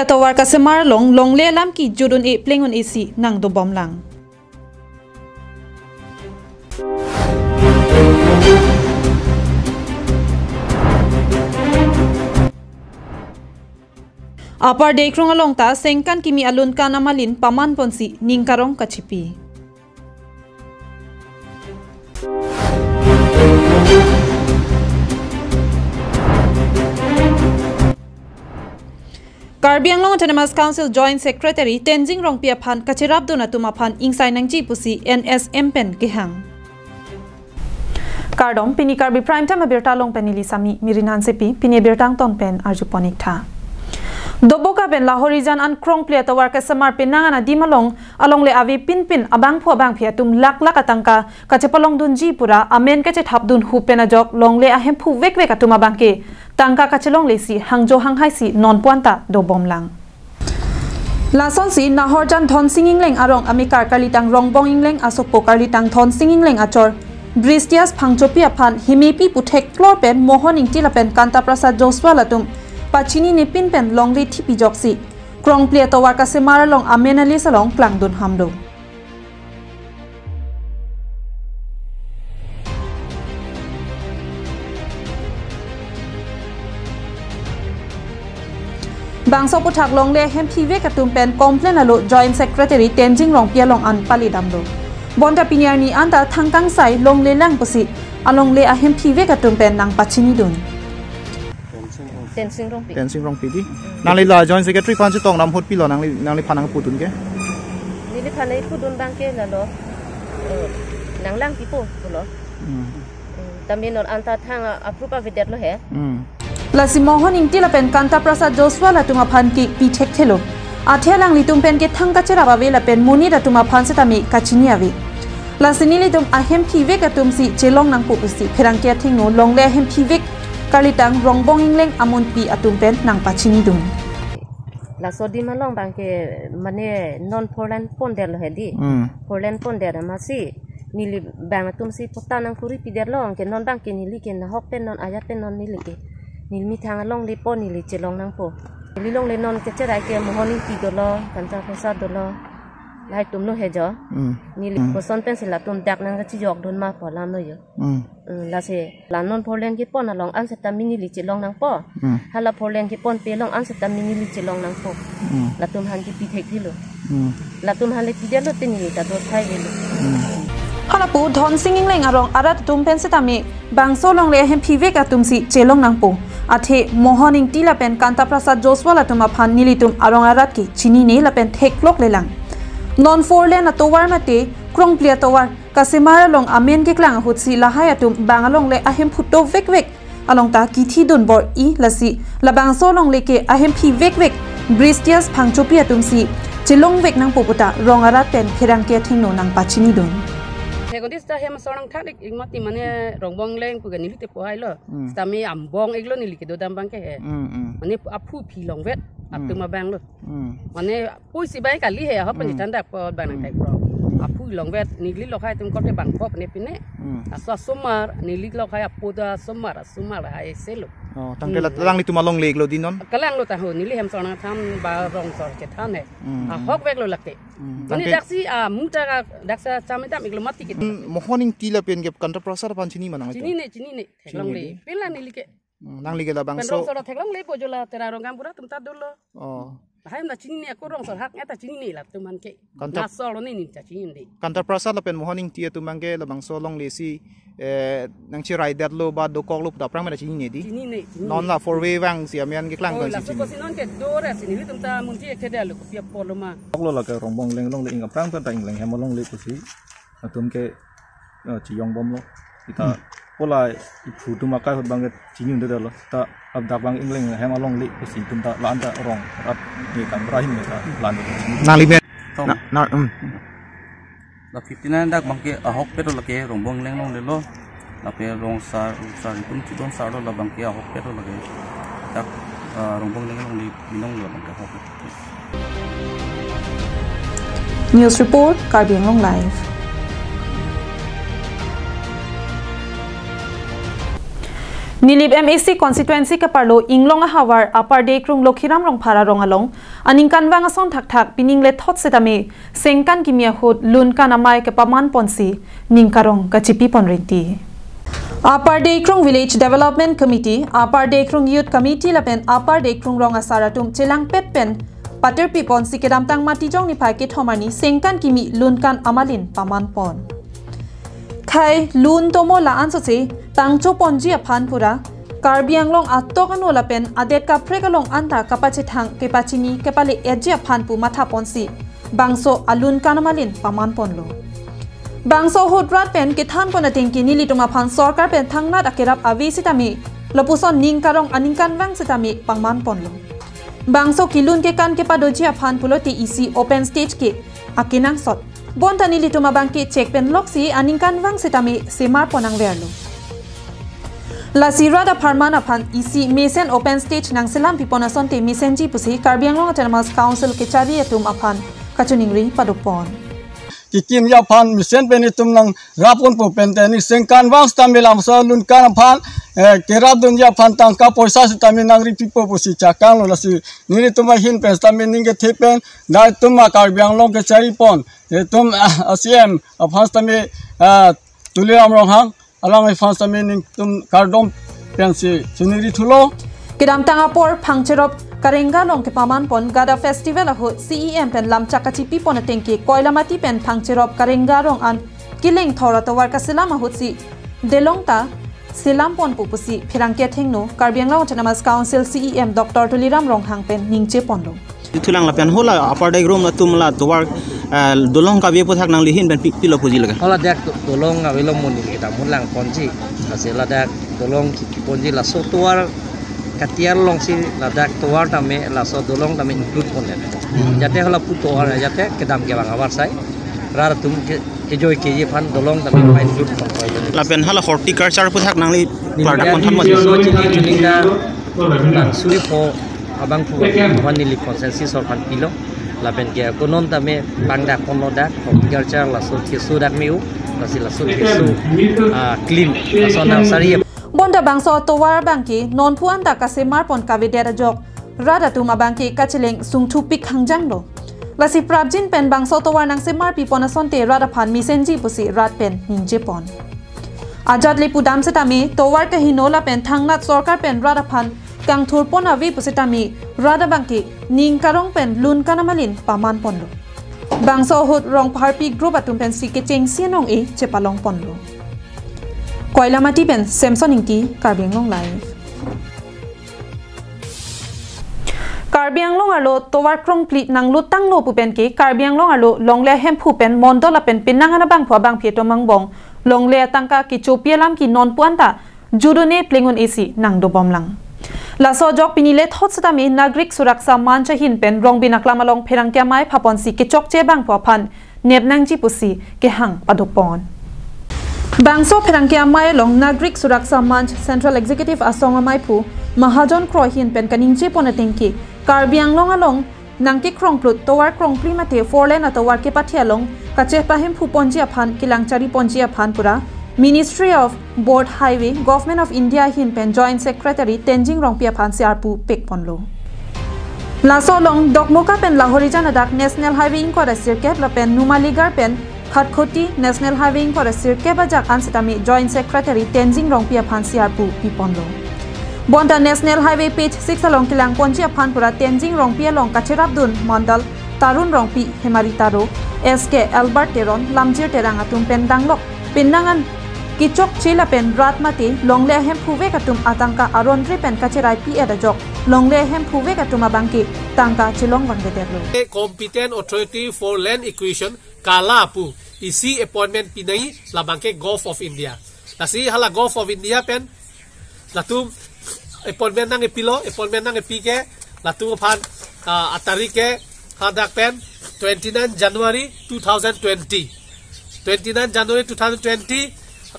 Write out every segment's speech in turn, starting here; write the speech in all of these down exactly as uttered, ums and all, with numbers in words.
Tovar kasemar along longle alam kejut un-e pleng un-e si nangdobom lang. Upper Dekrong along ta sengkan kimi alun kan amalin paman ponsi ning karong kachipi. Karbi Anglong Autonomous Council Joint Secretary Tensing Rongpi aphan kacherapdun atum aphan ingsai nangji pusi N S M pen kehang. Kardom, pini Karbi Prime Time abirta along pen neli Sami Mirin Hansepi, pini abirta angton pen arjupon ik tha. Doboka pen Lahorijan an Krongpli atovar kesemar penang an adim along, alongle ave pinpin abangphu abangphi atum lakh lakh atangka kachepalongdunji pura amen kachethapdun hu pen ajok longle ahemphu vekvek atum abangke tangka kachelongle si hangjo hanghai si nonpu anta dobom lang. Lasonsi Nahorjan Dhonsing Ingleng arong amekar karlitang Rongbong Ingleng asopo karlitang Dhonsing Ingleng achor Bristias Phangchopi aphan hemepi puthek klor pen Mohon Ingti lapen Kanta Prasad Joshua latum pachinine pin pen longle thipi joksi Krongpli atovar kasemar along amen a-list along klangdun hamlo. Bangso aputhak longle ahemphi vek atum pen complain alo Joint Secretary Tensing Rongpi along an pali damlo. Bonta pini arni anta thangkangsai longle lang pusi alongle ahemphi vek atum pen nangpachinidun. Tensing Rongpi. Tensing Rongpi di. Nangli la Joint Secretary aphan chetong ram hut pilo nangli, nangliphan nangpudun ke? Neliphan nangpudun abangke lalo. Eh, nanglang pipo pulo. Hmm. Hmm, tame non anta thang a-, approve avedetlo he. Hmm. Lasi Mohon Ingti lapen Kanta Prasad Joshua latum aphan ke pi thekthelo. Athe alanglitum pen ke thang kacherap ave lapen monit atum aphan setame kachini ave. Lasi nelitum ahemphi vek atum si chelong nangpo pusi pherangke athengno longle ahemphi vek karlitang Rongbong Ingleng amunpi atum pen nangpachinidun. Laso adim along abangke mane non four lane pondetlo he di. Hmm. Four lane pondet amatsi neli bang atum si patta nangkuri pidetlo, anke non abangke neli ke nahok pen non ajat pen non neli ke. Neli methang alongle po neli chelong nangpo. Neli longle non kecherai ke Mohon Ingti dolo, Kanta Prasad dolo. Lahai atumlo he jo. Hmm. Neli Hmm. koson pensi latum dak nangkachijokdun ma pu alamlo jo. Hmm. Hmm, lasi la non four lane kepon along an setame neli chelong nangpo. Hmm. Hala four lane keponpe along an setame neli chelong nangpo. Hmm. Latum aphan ke pi thekthelo. Hmm. Latum aphan le pidetlo te neli ta do thai velo. Hmm. Halapu Dhonsing Ingleng arong arat atum pen setame bangso longle ahemphi vek atum si chelong nangpo. Athe Mohon Ingti lapen Kanta Prasad Joshua latum aphan nelitum arong arat ke chinine lapen theklokle lang. Non four lane atovar mate Krongpli atovar kasemar along amen keklang ahut si lahai atum bang alongle ahemphu dovekvek along ta kithidun bor-i, lasi labangso alongle ke ahemphi vekvek Bristias Phangchopi atum si chelongvek nangpo puta rong arat pen pherangke athengno nangpachinidun. He kondis ta hem asor nangthan ik, ik mati mane Rongbong Ingleng pu ke neli te po hailo. Hmm. Setame ambong iklo neli kedo dam abangke he. Hmm, hmm. Mane aphu phi longvet Hmm. atum abanglo. Hmm. Mane pusi bai kali he, ahok Hmm. penithan dak po bang nang Hmm. kai pro. Hmm. Aphu longvet neli lokhai atum kote bang pop ne pine. Hmm. Aso asomar, neli lokhai apo da asomar, asomar hai selo. Oh, tangke Hmm. la-, alanglitum alongle iklo di non? Kalanglo ta ho, neli hem asor nangthan ba rong asor chethan he. Hmm. Ahokveklo lake. Hmm. Mane Tangke daksi, ah, muta ka, daksa chame dam iklo mati kit. Hmm, Mohon Ingti lapen ke Kanta Prasad aphan chini ma nang ito? Chinine, chinine. Theklongle. Chinine. Pin la neli ke. Hmm, nangli ke labangso. Pen rong asor theklongle po jo la Terang Ronggam pura atum ta dolo. Oh. Lahai ta chinine, ako rong asor hak ta chinine latum aphan ke. Kanta Na asor lo ne neli ta chinine. Kanta Prasad lapen Mohon Ingti atum abangke labangso alongle si, eh, nangcheraidetlo ba dokoklo puta aphrang mena chinine di? Chinine, chinine. Non la four way vangsi amen keklang Oh, kan la si so chini. Kosi non kedo ra si nelitum ta munti ke dalo kopi apotlo ma. Doklo lake Rongbong Ingleng alongle ing aphrang pen ta Ingleng hem alongle pusi atum ke, eh, chiyongbomlo. Ita Hmm. pola iphu atum akai ahut abangke chini-un-edetlo. Ta ladak abang Ingleng hem alongle pusi atum ta la-an ta rong arat ne kang berahin ne ta la-an. Nangli me- Tom. Na, na, um. La fifty nine dak abangke ahokpet lo lake Rongbong Ingleng alongle lo. Lapen rong asar, rong asar itum chidon asar lo labangke ahokpet lo lake. Dak, ah, Rongbong Ingleng alongle binong lo labangke ahokpet. News report, Karbi Anglong Live. Nilip M A C constituency keparlo Inglong ahavar Upper Dekrung Lokhiram Rongphar arong along aningkanvang ason thakthak pining lethot setame sengkan kimi ahut lunkan amei kepaman ponsi ning karong kachipi pon rinti. Upper Dekrung Village Development Committee, Upper Dekrung Youth Committee lapen Upper Dekrung Rong Asar atum chelangpet pen patirpi ponsi kedamtang Matijong niphai kethom arni sengkan kimi lunkan amalin paman pon. Khai lun tomo la-an sose tangcho ponji aphan pura Karbi Anglong atok ano lapen adet kaprek along anta kapachethang kepachini kepale-etji aphan pu matha ponsi bangso alunkan amalin paman ponlo. Bangso ahut rat pen kethan pon atengke nelitum aphan sorkar pen thangnat akerap ave setame lapuson ning karong aningkanvang setame paman ponlo. Bangso kelun kekan kepadoji aphan pulote isi open stage ke akenangsot. Bonta nelitum abangke chek pen loksi aningkanvang setame semar pon nangverlo. Lasi rat apharman aphan isi mesen open stage nangselam pipon asonte mesenji pusi Karbi Anglong Autonomous Council kechari atum aphan kachiningri padopon. Kekimji aphan mesen pen itum nangrap ponpo pen te ning sengkanvang setame lamso lunkan aphan, eh, kerapdunji aphan tangka poisa setame nangri pipo pusi chakanglo. Lasi nelitum ahin pen setame ning kethe pen dak itum a Karbi Anglong kechari pon itum, ah, C E M aphan setame, ah, Tuliram Ronghang alang aphan setame nelitum kardom pensi chiningri thulo. Kedamtang apor Phangcherop Karenga along kepaman pon Gada Festival ahut C E M pen lamchak kachipi pon atengke Koilamati pen Phangcherop Karenga arong an keleng thor atovar kaselam ahutsi delong ta selam ponpo pusi pherangke athengno Karbi Anglong Autonomous Council C E M Doctor Tuliram Ronghang pen ningje ponlo. Thulang lapen hala Upper Dekrung atum la tovar, eh, dolong kave aphuthak nanglihin pen pi-, pilo puji laga. Hala dak do-, dolong avelo mo neli kedam lang ponji. Lasi ladak dolong ki, ki ponji laso tovar katiar longsi ladak tovar tame laso dolong tame include ponle. Jate hala pu tovar jate kedam kevang avarsai rat atum ke, kejoi keji aphan dolong tame pa include pon. Lapen hala horticulture aphuthak nangli neli pardak dak konthan mo. So chini chuning da nang suri pho abangphu aphan neli consensus aphan pilo. Lapen ke konon tame pangdak ponlo dak horticulture laso keso dak meu, lasi laso keso, ah, clean laso nursery. Bonta bangso tovar abangke nonpu anta kasemar pon kavedet ajok rat atum abangke kacheleng sungthupik hangjanglo. Lasi prapjin pen bangso tovar nangsemar pipon asonte rat aphan mesenji pusi rat pen ningje pon. Ajat le pudam setame tovar kaheno lapen thangnat sorkar pen rat aphan kangthur pon ave pusitame rat abangke ning karong pen lunkan amalin paman ponlo. Bangso ahut Rongpharpi group atum pensi kechengsi anong-e chepalong ponlo. Koilamati pen Samson Ingti, Karbi Anglong Live. Karbi Anglong arlo tovar krongphli nanglutanglo pu penke Karbi Anglong arlo longle ahemphu pen mondol lapen penang an abangphu abangphi atum angbong longle atangka kechopi alam ke nonpu anta judone pleng un-e si nangdobomlang. Laso ajok pini lethot setame Nagarik Suraksha Manch ahin pen Rongbin Aklam along pherangke amei phaponsi kechokche abangphu aphan nep nangji pusi kehang padopon. Bangso pherangke amei along Nagarik Suraksha Manch Central Executive Asong ameiphu Mahajon Kroihin pen kaningje pon atengke Karbi Anglong along nangkekrongplut tovar krongphli mate four lane atovar kepathe along kachepahemphu ponji aphan kelangchari ponji aphan pura Ministry of Board Highway, Government of India ahin pen Joint Secretary Tenzing Rongpi aphan C R pu pek ponlo. Laso along Dokmoka pen Lahorijan adak National Highway ingkoi ra sirkep lapen Numaligarh pen Khatkhati National Highway ingkoi ra sirkep ajak an setame Joint Secretary Tenzing Rongpi aphan C R pu piponlo. Bonta National Highway page six along kelang ponji aphan pura Tenzing Rongpi along kacherapdun Mandal Tarun Rongpi, Hemari Taro, S K Albert Teron, Lamjir Terang atum pen danglok penang an kechokche lapen rat mate longle ahemphu vek atum atangka aron re pen kacherai pi-et ajok longle ahemphu vek atum abangke tangka chelong vangvedetlo. Competent Authority for Land Acquisition, kala pu isi appointment pinai labangke Govt of India. Lasi hala Govt of India pen latum appointment nangkepilo, appointment nangkepi ke latum aphan, ah, atarik ke hadak pen twenty nine January two thousand twenty. Twenty nine January two thousand twenty,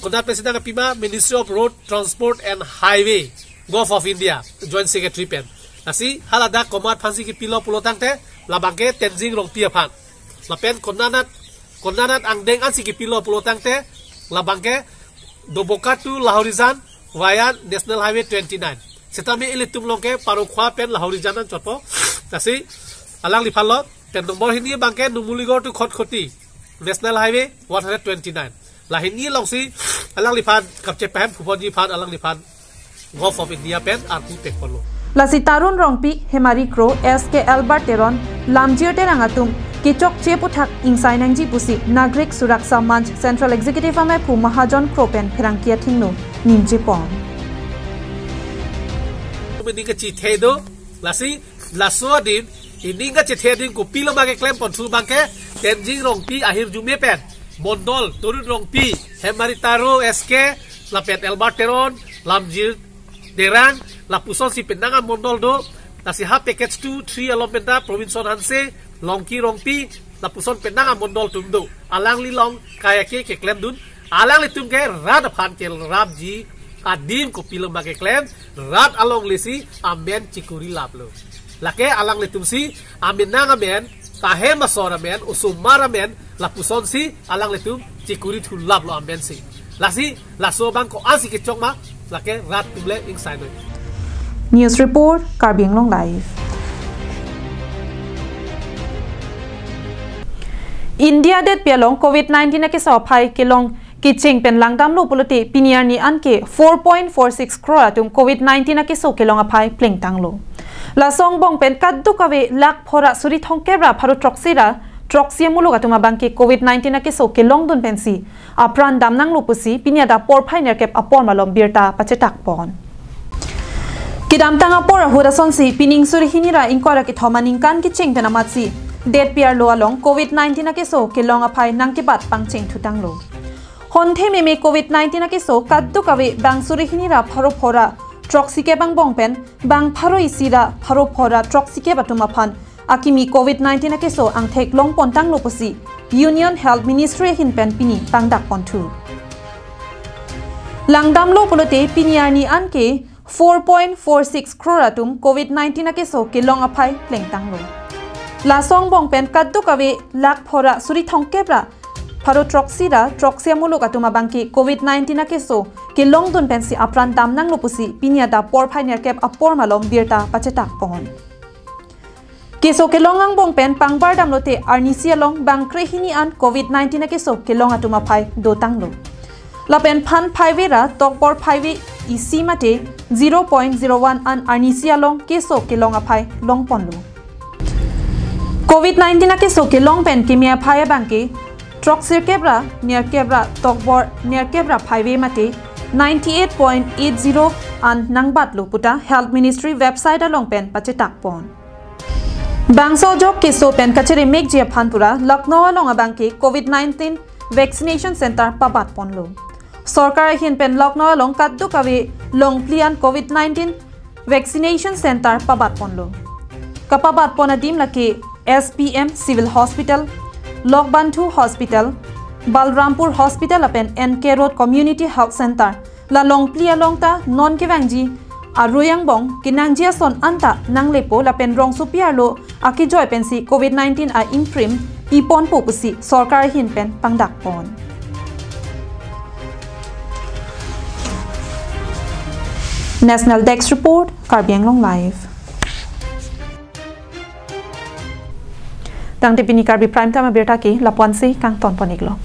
konat pen si nangkepi ma, Ministry of Road Transport and Highway, Govt of India, Joint Secretary pen. Lasi hala dak komat aphansi kepilo pulo tangte labangke Tenzing Rongpi aphan. Lapen konanat, konanat angdeng ansi kepilo pulo tangte labangke Doboka to Lahorijan via National Highway twenty-nine. Setame ilitum along ke Parokhowa pen Lahorijan an chotpo. Lasi alangliphan lo, pen number hini abang ke Numaligarh to Khatkhati, National Highway one hundred twenty-nine. La hini alongsi alangliphan kapche pahem phuponji aphan alangliphan Govt of India pen arpu pekponlo. Lasi Tarun Rongpi, Hemari Kro, S K Albert Teron, Lamjir Terang atum kechokche aputhak ingsai nangji pusi Nagarik Suraksha Manch Central Executive amei aphu Mahajon Kro pen pherangke athengno nimjepon. Ining kachethedun, lasi laso adim, ining kachethe adim kopilo ma keklem ponthu abang ke, Tenzing Rongpi ahirjume pen mondol, Tarun Rongpi, Hemari Taro S K, lapen Albert Teron, Lamjir Terang, lapusonsi penang amondol do, lasi ha package two, three along penta, Robinson Hanse, Longki Rongpi, lapuson penang amondol atum do. Alangli along kaya ke keklemdun, alanglitum ke rat aphan kerapji adim kopilo ma keklem, rat alonglesi amen chekuri laplo. Lake alanglitumsi amenang amen, tahem asor amen, osomar amen, lapusonsi alanglitum chekuri thu laplo amensi. Lasi laso abang ko-ansi kechok ma, lake rat atum le ingsai noi. News report, Karbi Anglong Live. India detpi along Covid nineteen akeso aphai kelong kecheng pen langdamlo pulote pini arni an ke four point four six crore atum Covid nineteen akeso kelong aphai plengtanglo. Laso angbong pen kadokave lakh pharo ra suri thomkep ra pharo throksi ra throksi amuluk atum abang ke Covid nineteen akeso kelongdun pensi apran damnanglo pusi pini adap porphai nerkep apor malom birta pachetakpon. Kedamtang apor ahut asonsi pining suri hini ra ingkoi ra kethom aningkan kecheng pen amatsi detpi arlo along Covid nineteen akeso kelong aphai nangkebat pangchengthutanglo. Honthe meme Covid nineteen akeso kadokave bang suri hini ra pharo pharo ra throksi kep angbong pen bang pharo isi ra pharo pharo ra throksi kep atum aphan akimi Covid nineteen akeso angthek longpontanglo pusi Union Health Ministry ahin pen pini pangdakponthu. Langdamlo pulote pini arni an ke four point four six crore atum Covid nineteen akeso kelong aphai plengtanglo. Laso angbong pen kadokave lakh pharo ra suri thomkep ra pharo throksi ra throksi amuluk atum abang ke Covid nineteen akeso kelongdun pensi apran damnanglo pusi pini adap porphai nerkep apor malom birta pachetakpon. Keso kelong angbong pen pangbar damlote arnisi along bang krehini an Covid nineteen akeso kelong atum aphai dotanglo. Lapen phan phaive ra tokbor phaive isi mate zero point zero one an arnisi along keso kelong aphai longponlo. Covid nineteen akeso kelong pen keme aphai abang ke throksirkep ra nerkep ra tokbor nerkep ra phaive mate ninety eight point eight zero an nangbatlo puta Health Ministry website along pen pachetakpon. Bangso ajok keso pen kachere mekji aphan pura Lucknow along abang ke Covid nineteen vaccination center pabatponlo. Sorkar ahin pen Lucknow along kadokave longphli an Covid nineteen vaccination center pabatponlo. Kapabatpon adim lake S B M Civil Hospital, Lokbandhu Hospital, Balrampur Hospital lapen N K Road Community Health Center. La longphli along ta non kevangji arui angbong kenangji ason anta nanglepo lapen rongsopi arlo akejoi pensi Covid nineteen a-ingprim piponpo pusi sorkar ahin pen pangdakpon. National Desk Report, Karbi Anglong Live. Tangte pini Karbi Prime Time abirta ke lapu-ansi kangtonpon-iklo.